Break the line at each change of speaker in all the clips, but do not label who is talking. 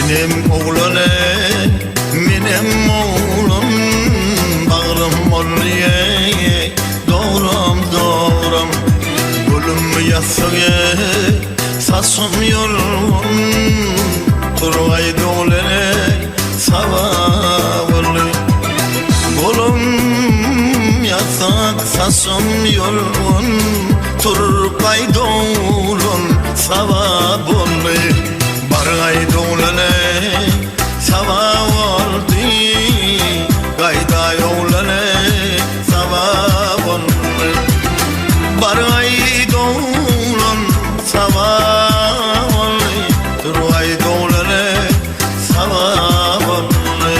Senem oglan ey, menem oglan Bagrym boldy ey, dogram dogram Gülüm ýassyk ey, saçym ýorgan Turgaý doglan ey, saba boldy Golum ýassyk, saçym ýorgan Turgaý doglan saba boldy Bargaý doglan ey, saba boldy Gaýdaý oglan ey, saba boldy Bargaý doglan saba boldy Turgaý doglan ey, saba boldy.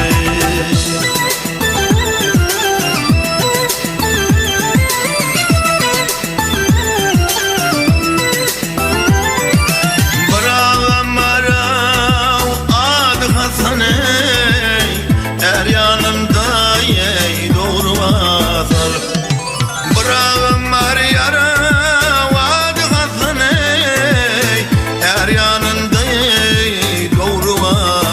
Bir agam bar-ow, ady Hasan eý, Är ýanynda eý, dogry basar. Bir agam bar ýaraw, ady Hasan eý, Är ýanynda eý, dogry basar.